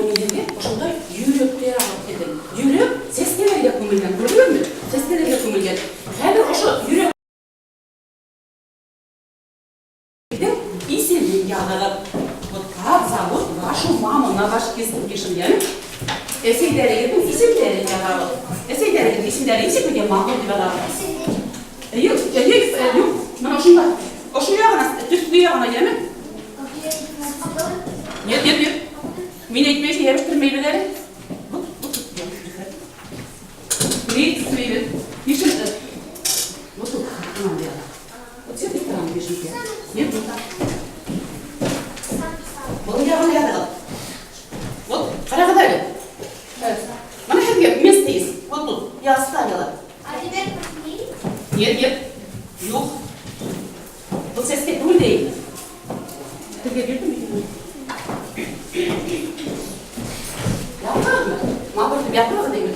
Мин һеҙгә ошондай йөрәктәр алып килдем. Йөрәк сәскәләргә күмелгән, күрҙегеҙме? Сәскәләргә күмелгән. Хәҙер ошо йөрәктең исемен яҙығыҙ. Вот как зовут вашу маму на ваш лист пишем, яме? Әсәйҙәрегеҙҙең исемдәрен яҙабыҙ. Әсәйҙәрегеҙҙең исемдәре нисек микән, матур дип яҙабыҙ. Эйе, эйе, юҡ, мына ошонда. Ошо яғына, төҫлө яғына, яме? Нет, нет, нет. Мин әйтмәйенсә йәбештермәйбеҙ әле. Вот, вот, клеить. Пишем, вот тут, надо. Вот с этой стороны пишите. Нет, вот так. Был яғына яҙығыҙ. Вот, ҡарағыҙ әле. Мына һеҙгә место есть. Вот тут. Я оставила. А теперь поклеить? Нет, нет. Юҡ. Был сәскә түгел дә инде. Һеҙгә бирҙем бит. Яҙҙығыҙмы? Матур итеп яҙҙығыҙ инде.